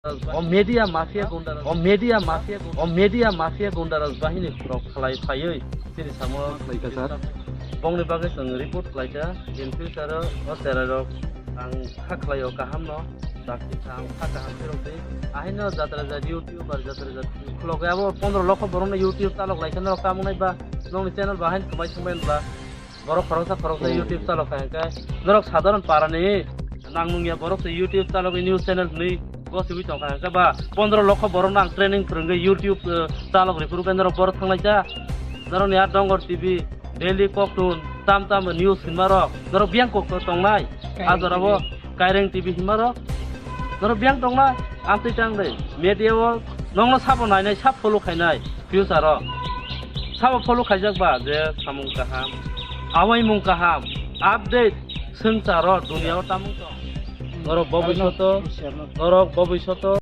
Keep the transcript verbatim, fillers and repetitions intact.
O media mafia gunda, o media mafia, o media mafia gunda rok bahini rok khlai phaiwi chini samo khlai kha sir. Bongni bagwi chwng report khlai kha, in future o cherai rok ang kha khlai o kaham no, dakti kha ang kha kaham khe rok twi. Ahino jatra jat YouTube ar jatra jat khulok abo pondro lokho borok no YouTube chalok lai khe norok tamo nai ba nongni channel bahai khwmai thwngbai ba. Borok khoroksa khoroksa Hmm. YouTube chalok kha hwnkhe norok sadharon parani nang nungya borok se YouTube chalok news channel hwnwi gosiwi tong kha hwnkhe ba pondro lokho borok no ang training phwrwngwi YouTube, eh, chalok rw phuru khe norok borok thanglaisa norok ni a Dongor T V daily koktun tam tam news hinma rok norok biyang kokto tongnai Kaireng a jora bo T V. Kaireng T V hinma rok norok biyang tongnai ang twi tang dei media o nongno sabo nainai sab follow khainai. Future o sabo follow khaijak ba je samung kaham, amai mung kaham, update swngchar o dunia o tamung tong. Norok bobishoto, norok bobishoto